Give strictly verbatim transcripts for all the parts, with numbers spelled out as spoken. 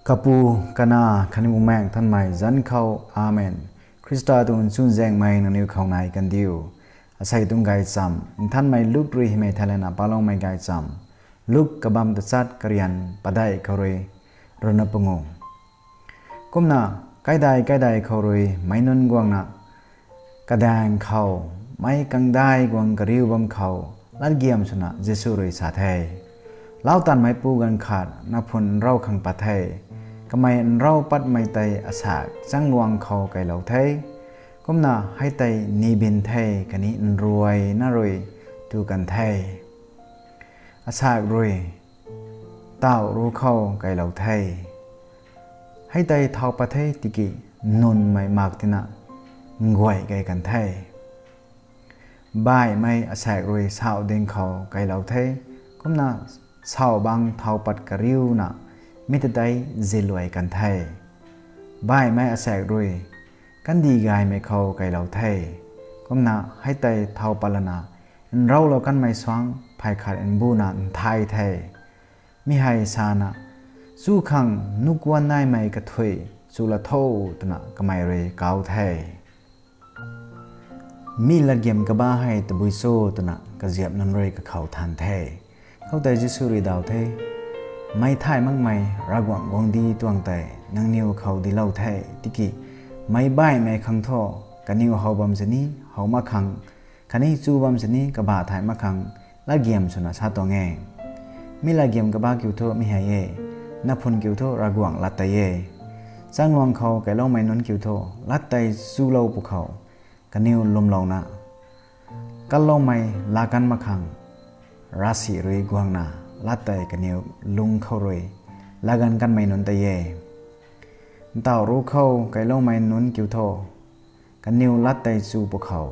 Kapu, Kanac khatni Bumaengh Nthanmei zanc khou, Amen. Khrista tuang chuzaenghmei nangniw khou nai kandiu. Asei tuang gaychamv Nthanmei Luk rui hymei theilayna paloumei gaychamv. Luk kabamv tachat, karian padeih khou rui ruhna pangu. Kumna kaidai kaidai khou rui meic nunc guangna kadaeng khou meic kangdai guang kariu bam khou latgiam swna Jisu rui sa the, Lau Tanmeipu ganv khat naphun nrau khang pat the. Kamei nrau patmei tei asak changluang khou keylou the. Kumna hei tei nibin the khatni nruayna rui tu kan the. Asak rui ntauh ru khou keylou the. Hei tei thau pat the tiki nunmei mak tina nguay key kan the. Baihmei asak rui sauh ding khou keylou the. Kumna sauh bang thau pat kariuna mi ta tei ziluai kan the. Baihmei asak rui kandih gaymei khou keylou the. Kumna hei tei thau pat lana nraulou kanmei suangc phey khat mbuna nthai the. Mi hei sana, Chu khang nuh kuan naimei kathuic chu la tho, twna kamei rui kauc the. Mi latgiam kabah hei tabui cho twna kaziap nunc rui kakhou than the. Khoutei Jisu rui daw the, Meic thay makmei Ravguangc guangcdic tuang tei nangniw khou diclou the, tiki meic baihmei khang thu kaniw how bam sini how mak khang, khatni chu bam sini kabah thay mak khang latgiam swna sa tuang e. Mi latgiam kabah kiu thu mi hei e: Naphun kiu thu Ravguangc lat tei e. Changluang khou keyloumei nunc kiu thu lat tei chulou pw khou kaniw lwmlouna kalloumei laa kan mak khang, ravsic rui guangna lat tei kaniw lung khou rui laa gan kanmei nunc tei e. Ntauh ru khou keyloumei nunc kiu thu kaniw lat tei chu pw khou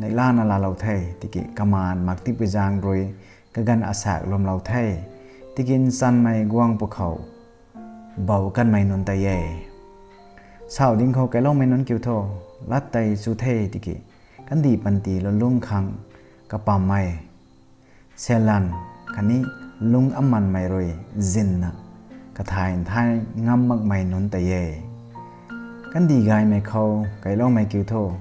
neihlana laalou the, tiki kamaan mak tipui zaeng rui kaganv asak lwmlou the, tiki nchanmei guang pw khou bou kanmei nunc tei e. Sauh ding khou keyloumei nunc kiu thu lat tei chu the, tiki kandih panty lulungc khang kapammei, selan khatni lung amanmei rui zinna kathay nthai ngam makmei nunc tei e. Kandih gaymei khou keyloumei kiu thu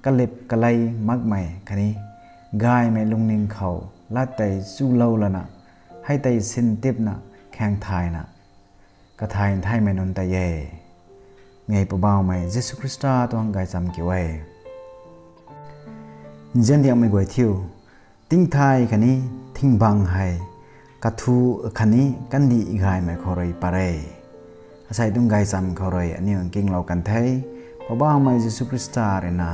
kalip kalei makmei khatni gaymei lungning khou lat tei chulou lana hei tei sintipna khaeng thayna kathay nthaimei nunc tei e. Mi hei Poubauhmei Jisu Khrista tuang gaychamv kiu e. Nziandiangmei guay thiu, tingthay khatni thingbang hei kathu khatni kandih gaymei khou rui pat e. Asei tuang gaychamv khou rui aniu nkinglou kan the. Poubauhmei Jisu Khrista ruina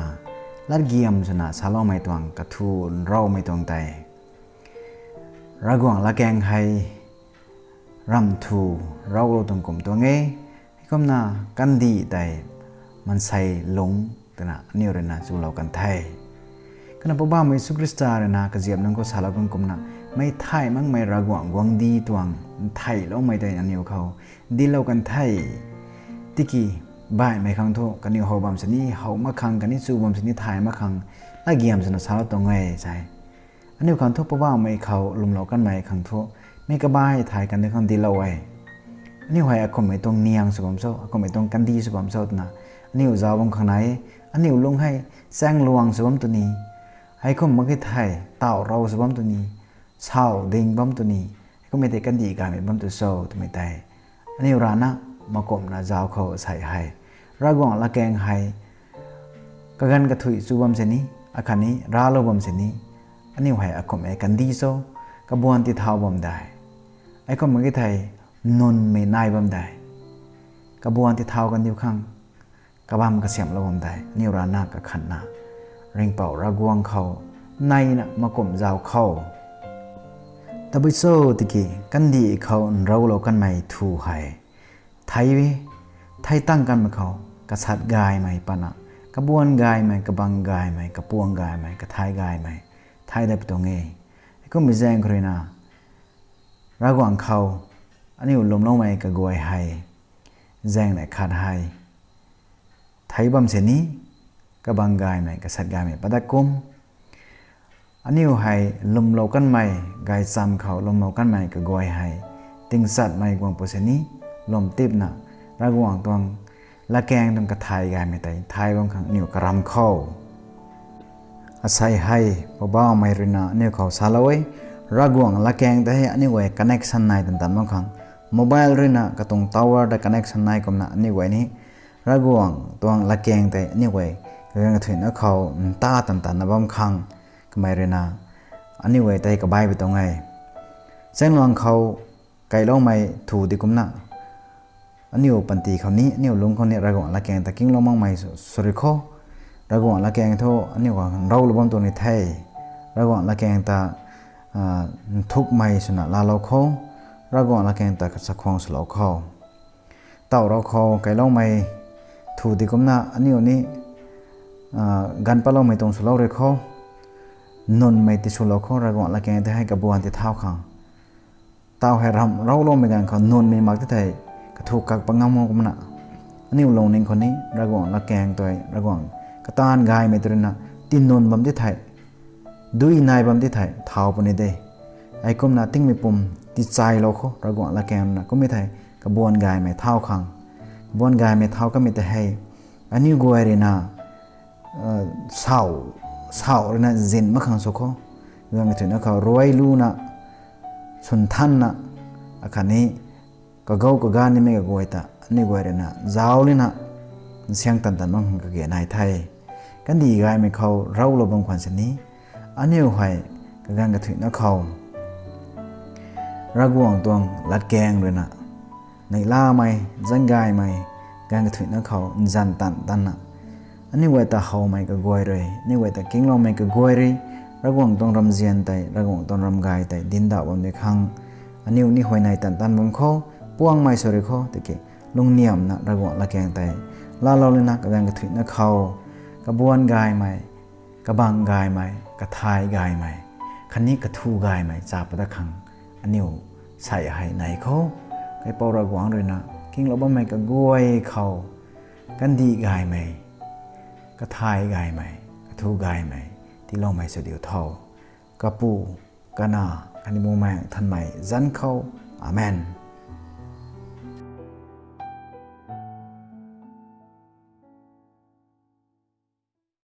latgiam swna saloumei tuang kathu nraumei tuang tei Ravguangc latkaeng hei ramh thu raulou tuang kum tuang e. Heikumna kandih tei maansei lung twna aniu ruina chulou kan the. Kumna Poubauhmei Jisu Khrista ruina kaziap nunc khou salou kan kumna, meic thay makmei Ravguangc guangcdic tuang ntheiloumei tei aniu khou diclou kan the. Tiki baihmei khang thu kaniw how bam sini how mak khang khatni chu bam sini thay mak khang latgiam swna salou tuang e sei. Aniu khang thu Poubauhmei khou lwmlou kanmei khang thu mi kabah hei thay kan de khang diclou e. Aniu hei akumhmei tuang niang sw bam cho, akumhmei tuang kandih sw bam cho twna aniu zauc bam khang nai e. Aniu lung hei chaengluang sw bam tw ni, heikum mak ki thei ntauh rou sw bam tw ni, sauh ding bam tw ni, heikummei tei kandih gaymei bam tw cho twmei tei aniu rana makumhna zauc khou sei hei, Ravguangc latkaeng hei kaganv kathuic chu bam sini akhatni raclou bam sini, aniu hei akumhmei kandih cho, kabuan tithau bam de, heikum mak ki thei nunmei nai bam de, kabuan tithau kandiu khang kabamv kasiamhlou bam de, aniu rana kakhatna Ringhpouc Ravguangc khou neina makumh zauc khou tabui cho tiki kandih khou nraulou kanmei thu hei thei, thei tang kanmei khou kasat gaymei patna, kabuan gaymei, kabang gaymei, kapuang gaymei, kathai gaymei thei dat pw tuang e. Heikumhmei zaeng khou ruina Ravguangc khou aniu lwmloumei kaguay hei zaengnei khat hei thei bam sini, kabang gaymei, kasat gaymei pat dat kum, aniu hei lwmlou kanmei, gaychamv khou lwmlou kanmei kaguay hei tingchatmei guang pw sini, lwm tipna Ravguangc tuang latkaeng tuang kathay gaymei tei thay bam khang aniu karam khou. Asei hei Poubauhmei ruina aniu khou salou e, Ravguangc latkaeng tei hei aniu guay connection nai tan tan bam khang. Mobile ruina katuang tower ta connection nai kumna aniu guay ni Ravguangc tuang latkaeng tei aniu guay kaganv kathuicna khou nta tan tanna bam khang kamei ruina aniu guay tei kabaih pui tuang e. Chaengluang khou kailoumei thu di kumna aniu panty khou ni, aniu lungc khou ni Ravguangc latkaeng ta kinglou makmei sw, sw ri kho. Ravguangc latkaeng thu aniu khang nroulou bam tuang ni the. Ravguangc latkaeng ta, ah, nthukmei swna laalou kho. Ravguangc latkaeng ta kachakhwang swlou kho. Taw rau khou kailoumei thu di kumna aniu ni, ah, ganv patloumei tuang swlou ri kho. Nunmei tiswlou kho, Ravguangc latkaeng tei hei kabuan ti thau khang. Taw hei ram rouloumei ganv khou nunmei mak ti thei, kathu kak pa ngam kumna aniu lungning khou ni Ravguangc latkaeng tei, Ravguangc kataanv gaymei tei ruina tinun bam ti thei, dui nai bam ti thei thau puni de. Heikumna tingmei pum tichailou kho, Ravguangc latkaeng ruina kummei thei kabuan gaymei thau khang. Kabuan gaymei thau kamei tei hei aniu guay ruina, ah, saw, saw ruina zin mak khang sw kho. Ganv kathuicna khou ruai luna, swnthanna, akhatni kagau kaganv nimei kaguay ta aniu guay ruina zauc lina nsiang tan tan bam khang kage nai the. Kandih gaymei khou roulou bam khwan sini, aniu hei kaganv kathuicna khou Ravguangc tuang latkaeng ruina neihlamei, zanc gaymei, ganv kathuicna khou nzan tan tanna aniu guay ta howmei kaguay rui, aniu guay ta kingloumei kaguay rui, Ravguangc tuang ramzian tei, Ravguangc tuang ramgay tei dindauh bam di khang, aniu ni huayney tan tan bam khou, puangmei sw ri kho, tiki lungniamna Ravguangc latkaeng tei laalou lina kaganv kathuicna khou kabuan gaymei, kabang gaymei, kathay gaymei, khatni kathu gaymei cha pat dat khang aniu sei hei nei kho. Kaipouc Ravguangc ruina kinglou bammei kaguay khou kandih gaymei, kathay gaymei, kathu gaymei tiiloumei sw diu tho. Kapu, Kanac khatni Bumaengh Nthanmei zanc khou. Amen.